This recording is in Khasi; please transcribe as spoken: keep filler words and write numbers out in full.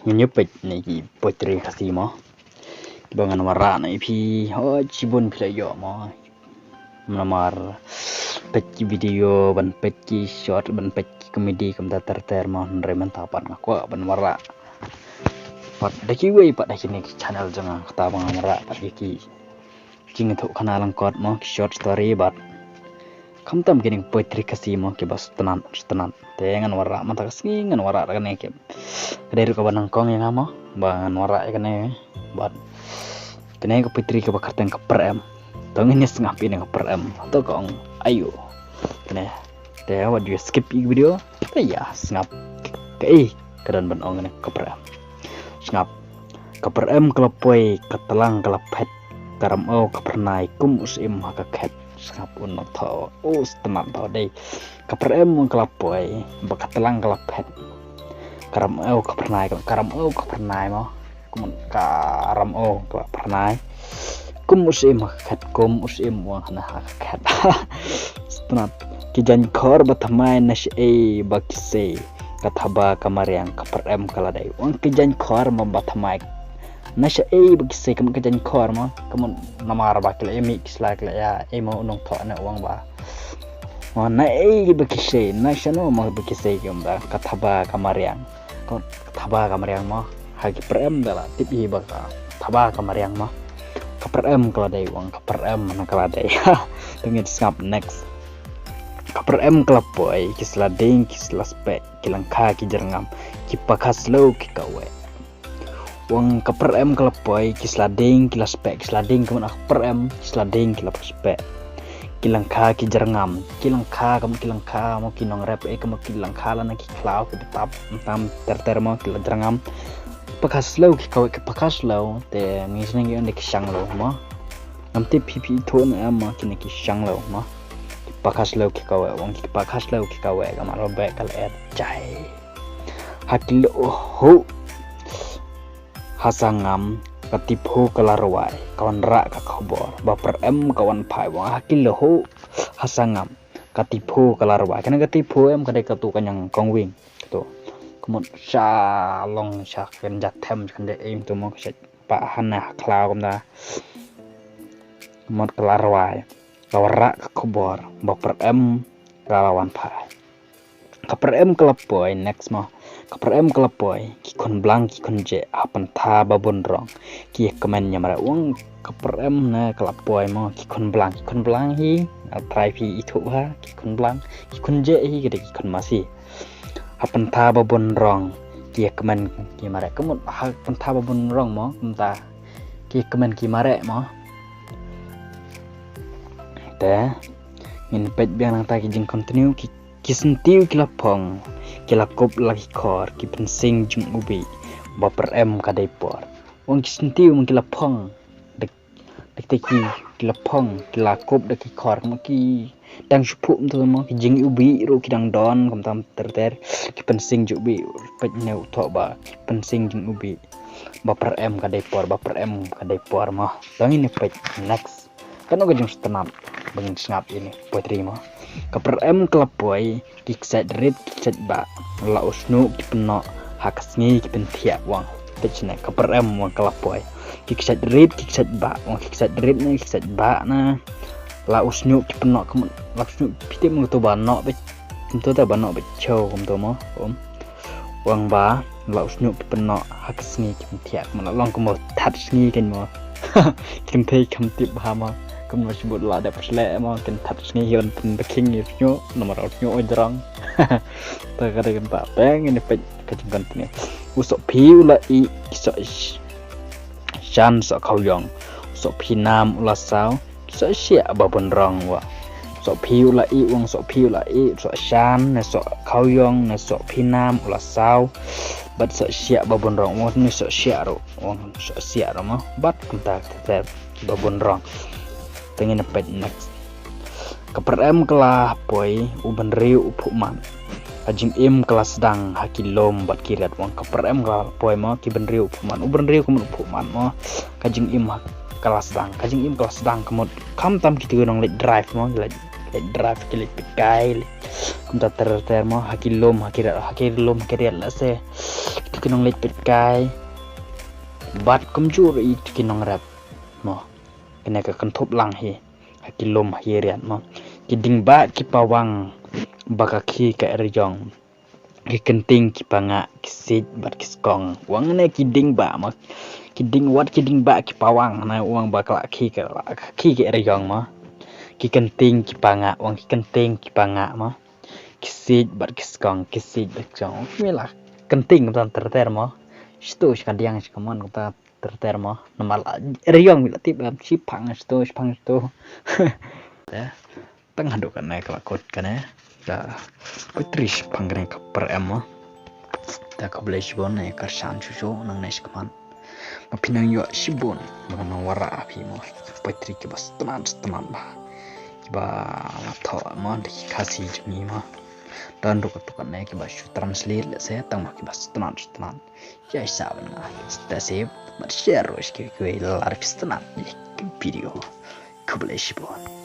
Ngin ïa peit ne ki poetry Khasi mo. Ba ngan wanrah na ïa phi, ho shibun phi la ïoh mo. Namar peit ki video, ban peit ki short, ban peit ki comedy kumta ter ter mo, hynrei mynta pat nga kwah ban wanrah pat da kiwei pat da kine ki channel jong nga, kata ba ngan wanrah pat ïa ki jingïathuhkhana lyngkot mo, ki short story bad khamtam kine ki poetry Khasi mo, kiba sngewtynnat sngewtynnat. Te ngan wanrah mynta ka sngi, ngan wanrah da kane ki, ka dei ruh kaba nyngkong ïa nga mo ba ngan wanrah ïa kane. Bad kane ka poetry kaba kyrteng Ka Pyrem. To ngin ïa sngap ïa kane Ka Pyrem. To ka ong aïu kane. Te wat ju skip ïa ka video. Te ïa sngap kaei ka don ban ong kane Ka Pyrem. Sngap. Ka pyrem ka la poi, ka tlang ka la phet, ka ramew ka phyrnai, kum u syiem ha ka khet. Sngap, u nongthoh u sngewtynnat tho dei. Ka pyrem ka la poi, ba ka tlang ka la phet, ka ramew ka phyrnai, ka ramew ka phyrnai mo. Kum ka ramew ka la phyrnai, kum u syiem ha ka khet, kum u syiem u wan ha ka khet. Sngap. Ki jaiñ khor ba thymmai, na shaei ba ki sei, ka thaba ka mariang, ka pyrem ka la dei. U ong ki jaiñ khor mo ba thymmai, na shaei ba ki sei, ka mut ka jaiñ khor mo, ka mut namar ba ki la ïa mih ki sla ki la ïa, ei mo u nongthoh ne u ong ba, mo, na ei ba ki sei, na shano mo ba ki sei, ka mut ka thaba ka mariang. Ka mut ka thaba ka mariang mo. Ha ki pyrem da la tip hi ba ka thaba ka mariang mo. Ka pyrem ka la dei, u ong ka pyrem na ka la dei. To ngin sngap next. Ka pyrem ka la poi, ki sla dieng ki sla speh, ki lyngkha ki jyrngam, ki pakha sliew ki kaweh. U ong ka pyrem ka la poi, ki sla dieng ki la speh, ki sla dieng ka mut ka pyrem, ki sla dieng ki la speh. Ki lyngkha ki jyrngam, ki lyngkha ka mut ki lyngkha mo, ki nongrep, eh, ka mut ki lyngkha lane ki khlaw, ki btap, tam ter ter mo, ki la jyrngam. Pakha sliew ki kaweh, ki pakha sliew, te ngi sneng ki ong dei ki shang lo mo. Ngam tip phi phi ithuh ne em mo, kine ki shang lo mo. Ki pakha sliew ki kaweh, u ong ki pakha sliew ki kaweh, ka mut la beh ka la et jai. Ha ki lyoh ha sangam, ka tiphu ka la rwai, ka wanrah ka khubor, ba pyrem ka wan phai, u ong ha ki lyoh ha sangam, ka tiphu ka la rwai. Kane ka tiphu em ka dei katu ka ñiang kongwing. Katu. Ka mut sha long sha kynja them sha kynja im tu mo, ka shait pah hana ha khlaw kumta. Ka mut ka la rwai, ka wanrah ka khubor, ba pyrem ka la wan phai. Ka pyrem ka la poi, next mo. Ka pyrem ka la poi, ki khun blang ki khun jeh, ha pyntha ba bun rong, ki ïa kmen ïa mareh. U ong ka pyrem ne ka la poi mo, ki khun blang, ki khun blang hi, nga trai phi ithuh ha, ki khun blang, ki khun jeh hi, ki dei ki khun masi. Ha pyntha ba bun rong, ki ïa kmen ki mareh. Ka mut ha pyntha ba bun rong mo, kumta ki ïa kmen ki mareh mo. Te ngin peit biang nangta ki jingcontinue. Ki, ki syntiew ki la phong, ki la kup la ki khor, ki pynsing jong u bih, ba pyrem ka dei por. U ong ki syntiew mo ki la phong. Dak, dak te ki, ki la phong, ki la kup da ki khor, mo ki dang shu phuh mo, ki jingïohi ruh ki dang don, kumta ter ter, ki pynsing jong u bih, peit ne u thoh ba ki pynsing jong u bih. Ba pyrem ka dei por, ba pyrem ka dei por mo. To ngin ïa peit next. Kano ka jingsngewtynnat ba ngin sngap ïa kane poetry mo. Ka pyrem ka la poi, ki kshaid rit ki kshaid bah, la u shñiuh ki pynnoh, ha ka sngi ki pynthiah, u ong. Peit shane, ka pyrem u ong ka la poi. Ki kshaid rit ki kshaid bah, u ong ki kshaid rit ne ki kshaid bah ne. La u shñiuh ki pynnoh, ka mut la u shñiuh, phi tip mo katu ba noh beit, kumtu te ba noh beit chew kumtu mo. Um. U ong ba la u shñiuh ki pynnoh, ha ka sngi ki pynthiah, ka mut la long kumba that sngi kein mo. Kynthei kam tip bha mo. Kumno shu bud la dep shleh mo, kin that sngi hi ban pynbakhing ïa u shñiuh, namar u shñiuh u jrong. Te ka dei kumta, te ngin ïa peit ka jingcontinue. U sohphi u la ih, ki soh sh-, shan soh khaw ïong. U sohphi nam u la saw, ki soh shiah ba bun rong wa. Sohphi u la ih, u ong sohphi u la ih, soh shan ne soh khaw ïong ne sohphi nam u la saw, bad soh shiah ba bun rong, u ong ne soh shiah ruh, u ong soh shiah ruh mo, bad kumta ter ter ba bun rong. Te ngin ïa peit next. Ka pyrem ka la poi, u bynriew u phuh man. Ka jingim ka la sdang ha ki lum bad ki riat, u ong ka pyrem ka la poi mo, ki bynriew u phuh man. U bynriew ka mut u phuh man mo. Ka jingim ha, ka la sdang, ka jingim ka la sdang, ka mut khamtam kito ki nongleit drive mo, leit, leit drive, ki leit peit kai, leit kumta ter ter mo, ha ki lum ha ki riat, ha ki lum ha ki riat lehse ki Ki nongleit peit kai bad kumjuh ruh ïa ki nongrep mo. Kane ka kynthup lang hi ha ki lum ha ki riat mo. Ki ding ba ki pawang ba ka khie ka eriong. Ki kynting ki pangah, ki siej bad ki skong. Wang ne ki ding ba mo. Ki ding wat ki ding ba ki pawang na wang ba ka la khie ka la khie ka eriong mo. Ki kynting ki pangah, wang ki kynting ki pangah mo. Ki siej bad ki skong, ki siej bad ki skong. Wei la kynting kumta ter ter mo. Shito shika diang shika mon kumta ter ter mo. Namar la eriong wei la tip em, shiphang shito shiphang shito. Te tang haduh kane ka la kut kane. Ka poetry shiphang kane ka per em mo. Te khublei shibun ne ka shan shu shu nang ne shikman. Ma phi nang ïoh shibun ma nang wara phi mo. Poetry kiba stunat stunat ba kiba la thoh mo da ki Khasi jong ngi mo. Don ruh kato kane kiba shu translate lehse tang ma kiba stunat stunat. Ïa sa ban nga stay safe bad share ruh sha kiwei kiwei lada ki stunat ïa ki video. Khublei shibun.